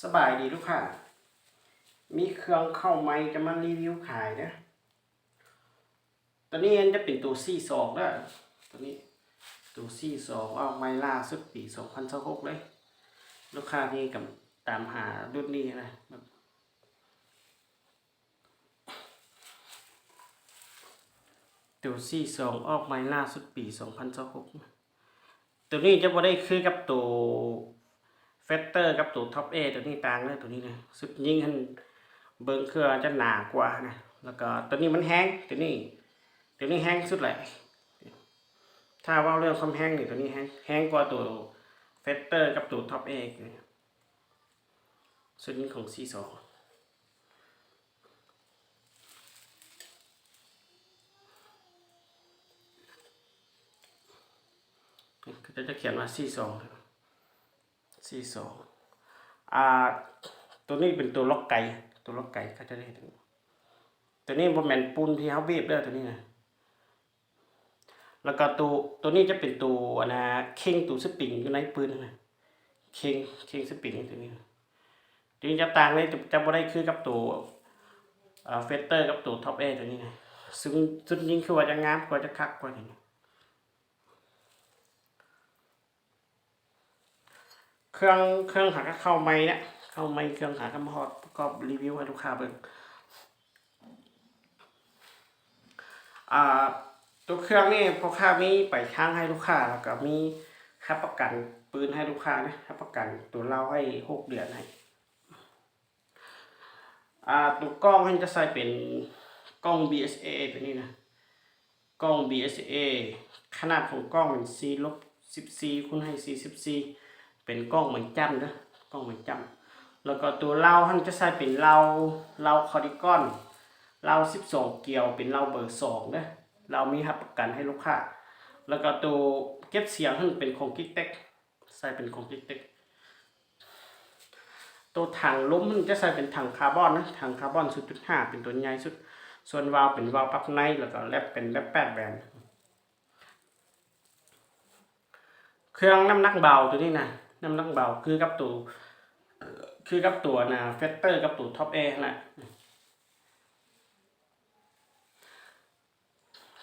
ສະບາຍດີລູກຄ້າ ມີເຄື່ອງເຂົ້າໃໝ່ຈະມາຣີວິວຂາຍເດີ. ໂຕນີ້ມັນຈະເປັນໂຕຊີສອງເດີ ໂຕນີ້ໂຕຊີສອງອອກໃໝ່ລ່າສຸດປີສອງພັນຊາວຫົກເລີຍ. ລູກຄ້າທີ່ກຳ ຕາມຫາລຸ້ນນີ້ນະ ໂຕຊີສອງອອກໃໝ່ລ່າສຸດປີສອງພັນຊາວຫົກ. ໂຕນີ້ຈະບໍ່ໄດ້ຄືກັບໂຕເຟດເຕີກັບໂຕທັອບແອ ໂຕນີ້ຕ່າງເລີຍ. ໂຕນີ້ນະ ຊຸດຍິງຫັ້ນເບິ່ງຄືວ່າຈະໜາກວ່ານະ ແລ້ວກໍໂຕນີ້ມັນແຮງ ໂຕນີ້ ໂຕນີ້ແຮງສຸດແຫຼະ. ຖ້າເວົ້າເລື່ອງຄວາມແຮງນີ້ ໂຕນີ້ແຮງ ແຮງກວ່າໂຕເຟດເຕີກັບໂຕທັອບແອອີກ. ຊຸດຍິງຂອງຊີສອງ ເຂົາເຈົ້າຈະຂຽນວ່າຊີສອງ ຊີສອງ ອ່າ ໂຕນີ້ເປັນໂຕລັອກໄກ ໂຕລັອກໄກເຂົາເຈົ້າຈະເຮັດ ໂຕນີ້ບໍ່ແມ່ນປູນທີ່ເຮົາບີບເດີ ໂຕນີ້ນະ. ແລ້ວກໍໂຕ ໂຕນີ້ຈະເປັນໂຕ ອັນນ່າ ເຄັ່ງໂຕສະປຣິງຢູ່ໃນປືນຫັ້ນນະ ເຄັ່ງ ເຄັ່ງສະປຣິງໂຕນີ້ ໂຕນີ້ຈະຕ່າງເລີຍ ຈະ ຈະບໍ່ໄດ້ຄືກັບໂຕ ເອ່ອ ເຟດເຕີກັບໂຕທັອບແອໂຕນີ້ນະ. ຊຸດ ຊຸດຍິງຄືວ່າຈະງາມກວ່າ ຈະຄັກກວ່າໂຕນີ້. ເຄື່ອງ ເຄື່ອງຫາກະເຂົ້າໃໝ່ນະ ເຂົ້າໃໝ່ ເຄື່ອງຫາກະມາຮອດ ປະກອບຣີວິວໃຫ້ລູກຄ້າເບິ່ງ. ອ່າ ໂຕເຄື່ອງນີ້ພໍ່ຄ້າມີປາຍທາງໃຫ້ລູກຄ້າ ແລ້ວກະມີຮັບປະກັນປືນໃຫ້ລູກຄ້ານະ ຮັບປະກັນໂຕເລົາໃຫ້ຫົກເດືອນໃຫ້. ອ່າ ໂຕກ້ອງຫັ້ນຈະໃສ່ເປັນກ້ອງບີເອສເອໂຕນີ້ນະ ກ້ອງບີເອສເອ ຂະໜາດຂອງກ້ອງເປັນສີ່ລົບສິບສີ່ຄູນໃຫ້ສີ່ສິບສີ່ ເປັນກ້ອງໄມ້ຈ້ຳເດີ ກ້ອງໄມ້ຈ້ຳ. ແລ້ວກໍໂຕເລົາຫັ້ນຈະໃສ່ເປັນເລົາ ເລົາຄໍດີກອນ ເລົາສິບສອງກຽວ ເປັນເລົາເບີສອງເດີ ເລົາມີຮັບປະກັນໃຫ້ລູກຄ້າ. ແລ້ວກໍໂຕເກັບສຽງຫັ້ນເປັນຂອງກິກເຕັກ ໃສ່ເປັນຂອງກິກເຕັກ. ໂຕຖັງລົມມັນຈະໃສ່ເປັນຖັງຄາບອນນະ ຖັງຄາບອນສູນຈຸດຫ້າ ເປັນໂຕໃຫຍ່ສຸດ ສ່ວນວາວເປັນວາວປັບໃນ ແລ້ວກໍແລັບເປັນແລັບແປດແຫວນ. ເຄື່ອງນ້ຳໜັກເບົາໂຕນີ້ນະ ນ້ຳໜັກເບົາຄືກັບໂຕ ຄືກັບໂຕ ອັນນ່າ ເຟດເຕີກັບໂຕທັອບແອຫັ້ນແຫຼະ.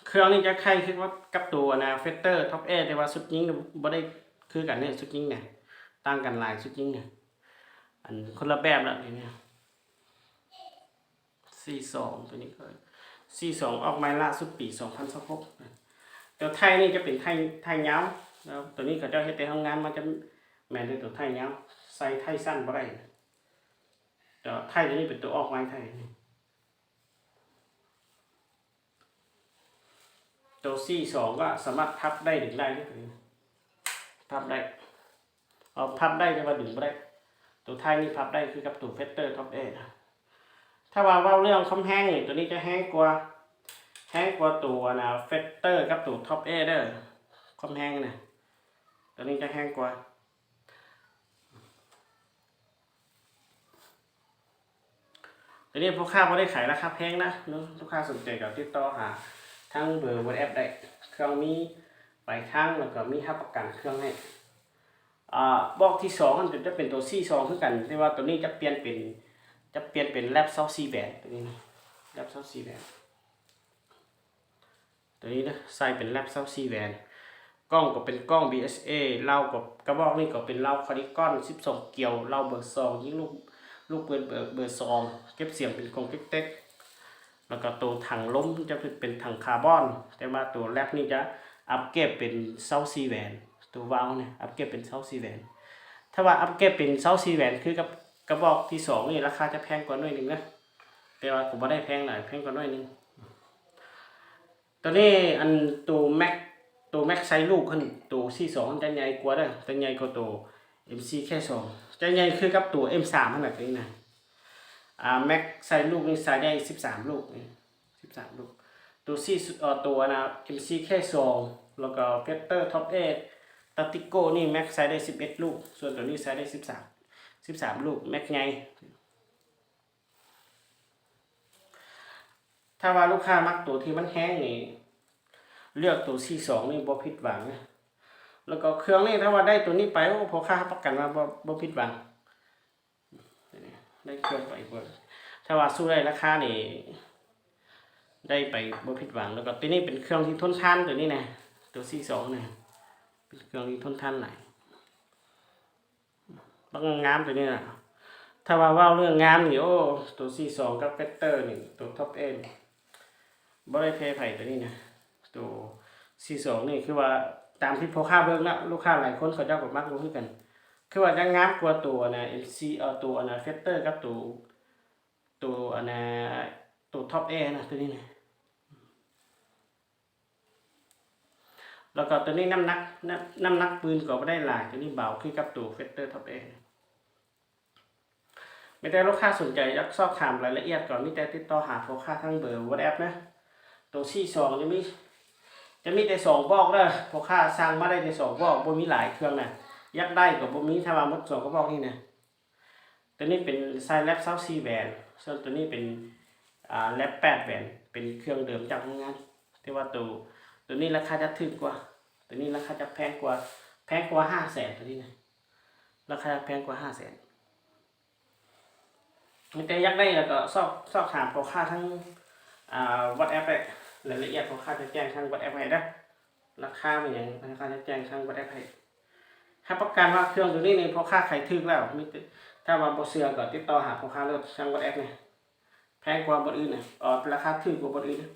ເຄື່ອງນີ້ຈະຄ້າຍຄືກັບ ກັບໂຕ ອັນນ່າ ເຟດເຕີທັອບແອ ແຕ່ວ່າຊຸດຍິງບໍ່ໄດ້ຄືກັນເດ້ ຊຸດຍິງນະ ຕ່າງກັນຫຼາຍຊຸດຍິງນະ ອັນຄົນລະແບບລະນີ້ນະ. ຊີສອງ ໂຕນີ້ກໍ ຊີສອງອອກໃໝ່ລ່າສຸດປີສອງພັນຊາວຫົກ. ແຕ່ໄທ້ນີ້ຈະເປັນໄທ້ ໄທ້ຍາວ ແລ້ວໂຕນີ້ເຂົາເຈົ້າເຮັດແຕ່ໂຮງງານມາ ຈະແມ່ນແຕ່ໂຕໄທ້ຍາວ ໃສ່ໄທ້ສັ້ນບໍ່ໄດ້. ແຕ່ໄທ້ໂຕນີ້ເປັນໂຕອອກໃໝ່ໄທ້ນີ້. ໂຕຊີສອງກໍສາມາດພັບໄດ້ດຶງໄດ້ເດ້ ພັບໄດ້ ເອົາ ພັບໄດ້ແຕ່ວ່າດຶງບໍ່ໄດ້. ໂຕທ້າຍນີ້ພັບໄດ້ຄືກັບໂຕເຟດເຕີທັອບແອ. ຖ້າວ່າເວົ້າເລື່ອງຄວາມແຮງນີ້ ໂຕນີ້ຈະແຮງກວ່າ ແຮງກວ່າໂຕ ອັນນ່າ ເຟດເຕີກັບໂຕທັອບແອເດີ ຄວາມແຮງນະ ໂຕນີ້ຈະແຮງກວ່າ. ໂຕນີ້ພໍ່ຄ້າບໍ່ໄດ້ຂາຍລາຄາແພງນະເນາະ ລູກຄ້າສົນໃຈກໍຕິດຕໍ່ຫາທາງເບີວອດແອັບໄດ້. ເຄື່ອງມີປາຍທາງ ແລ້ວກໍມີຮັບປະກັນເຄື່ອງໃຫ້. ອາ ບອກທີສອງຫັ້ນຈະເປັນໂຕຊີສອງຄືກັນ ແຕ່ວ່າໂຕນີ້ຈະປ່ຽນເປັນ ຈະປ່ຽນເປັນແລັບຊາວສີ່ແຫວນ ໂຕນີ້ນະ ແລັບຊາວສີ່ແຫວນ. ໂຕນີ້ເດີ ໃສ່ເປັນແລັບຊາວສີ່ແຫວນ ກ້ອງກໍເປັນກ້ອງບີເອສເອ ເລົາກໍ ກະບອກນີ້ກໍເປັນເລົາຄໍດີກອນສິບສອງກຽວ ເລົາເບີສອງ ຍິງລູກ ລູກປືນເບີ ເບີສອງ ເກັບສຽງເປັນຂອງເຕັກໆ. ແລ້ວກໍໂຕຖັງລົມຈະເປັນຖັງຄາບອນ ແຕ່ວ່າໂຕແລັບນີ້ຈະອັບເກຣດເປັນຊາວສີ່ແຫວນ ໂຕວາວນີ້ອັບເກຣດເປັນຊາວສີ່ແຫວນ. ຖ້າວ່າອັບເກຣດເປັນຊາວສີ່ແຫວນຄືກັບກະບອກທີສອງນີ້ ລາຄາຈະແພງກວ່າໜ້ອຍໜຶ່ງເດີ ແຕ່ວ່າກໍບໍ່ໄດ້ແພງຫຼາຍ ແພງກວ່າໜ້ອຍໜຶ່ງ. ໂຕນີ້ ອັນ ໂຕແມັກ ໂຕແມັກໃສ່ລູກຫັ້ນ ໂຕຊີສອງຫັ້ນຈະໃຫຍ່ກວ່າເດີ ຈະໃຫຍ່ກວ່າໂຕເອັມຊີແຄສອງ ຈະໃຫຍ່ຄືກັບໂຕເອັມສາມຫັ້ນນະ ໂຕນີ້ນະ. ອາ ແມັກໃສ່ລູກນີ້ໃສ່ໄດ້ສິບສາມລູກ ສິບສາມລູກ. ໂຕຊີ ເອີ ໂຕ ອັນນ່າ ເອັມຊີແຄສອງ ແລ້ວກໍເຟດເຕີທັອບແອ ຕາຕິໂກ້ນີ້ແມັກໃສ່ໄດ້ສິບເອັດລູກ ສ່ວນໂຕນີ້ໃສ່ໄດ້ສິບສາມ ສິບສາມລູກ ແມັກໃຫຍ່. ຖ້າວ່າລູກຄ້າມັກໂຕທີ່ມັນແຮງນີ້ ເລືອກໂຕຊີສອງນີ້ບໍ່ຜິດຫວັງເນາະ. ແລ້ວກໍເຄື່ອງນີ້ ຖ້າວ່າໄດ້ໂຕນີ້ໄປ ໂອ້ ພໍ່ຄ້າຮັບປະກັນວ່າບໍ່ ບໍ່ຜິດຫວັງ. ໄດ້ເຄື່ອງໄປເບິ່ງ ຖ້າວ່າສູ້ໄດ້ລາຄານີ້ ໄດ້ໄປບໍ່ຜິດຫວັງ. ແລ້ວກໍຕົວນີ້ເປັນເຄື່ອງທີ່ທົນທານ ຕົວນີ້ນະ ຕົວຊີສອງນະ ເປັນເຄື່ອງທີ່ທົນທານຫຼາຍ. ບັກງາມຕົວນີ້ນະ ຖ້າວ່າເວົ້າເລື່ອງງາມນີ້ ໂອ້ ຕົວຊີສອງກັບເຟກເຕີນີ້ ຕົວທັອບເອັນ ບໍ່ໄດ້ແພ້ໃຜຕົວນີ້ນະ. ຕົວຊີສອງນີ້ຄືວ່າຕາມທີ່ພໍ່ຄ້າເບິ່ງນະ ລູກຄ້າຫຼາຍຄົນເຂົາເຈົ້າກໍມັກຢູ່ຄືກັນ ຄືວ່າຍັງງາມກວ່າຕົວນະ ເອັມຊີ ເອີ ຕົວນະ ເຟກເຕີກັບຕົວ ຕົວອັນນະ ຕົວທັອບເອັນນະ ຕົວນີ້ນະ. ແລ້ວກໍຕົວນີ້ນ້ຳໜັກ ນ້ຳ ນ້ຳໜັກປືນກໍບໍ່ໄດ້ຫຼາຍ ຕົວນີ້ເບົາຄືກັບຕົວເຟກເຕີທັອບເອັນ. ມີແຕ່ລູກຄ້າສົນໃຈຢາກສອບຖາມລາຍລະອຽດກໍມີແຕ່ຕິດຕໍ່ຫາພໍ່ຄ້າທາງເບີວັອດແອັບນະ. ຕົວຊີສອງຈະມີ ຈະມີແຕ່ສອງບອກເດີ ພໍ່ຄ້າສັ່ງມາໄດ້ແຕ່ສອງບອກ ບໍ່ມີຫຼາຍເຄື່ອງນະ ຢາກໄດ້ກໍບໍ່ມີ ຖ້າວ່າໝົດສອງກະບອກນີ້ນະ. ຕົວນີ້ເປັນໄຊແລັບຊາວສີ່ແຫວນ ສ່ວນຕົວນີ້ເປັນ ອ່າ ແລັບແປດແຫວນ ເປັນເຄື່ອງເດີມຈາກໂຮງງານ ແຕ່ວ່າຕົວ ຕົວນີ້ລາຄາຈະຖືກກວ່າ ຕົວນີ້ລາຄາຈະແພງກວ່າ ແພງກວ່າຫ້າແສນ ຕົວນີ້ນະ ລາຄາຈະແພງກວ່າຫ້າແສນ. ມີແຕ່ຢາກໄດ້ແລ້ວກໍສອບ ສອບຖາມພໍ່ຄ້າທາງ ອ່າ ວັອດແອັບໄດ້ ລາຍລະອຽດພໍ່ຄ້າຈະແຈ້ງທາງວັອດແອັບໃຫ້ເດີ ລາຄາແມ່ນຫຍັງ ພໍ່ຄ້າຈະແຈ້ງທາງວັອດແອັບໃຫ້. ຮັບປະກັນວ່າເຄື່ອງຕົວນີ້ນີ້ພໍ່ຄ້າຂາຍຖືກແລ້ວ ມີແຕ່ ຖ້າວ່າບໍ່ເຊື່ອກໍຕິດຕໍ່ຫາພໍ່ຄ້າໂລດທາງວັອດແອັບນີ້ ແພງກວ່າບ່ອນອື່ນນະ ເອີ ລາຄາຖືກກວ່າບ່ອນອື່ນນະ.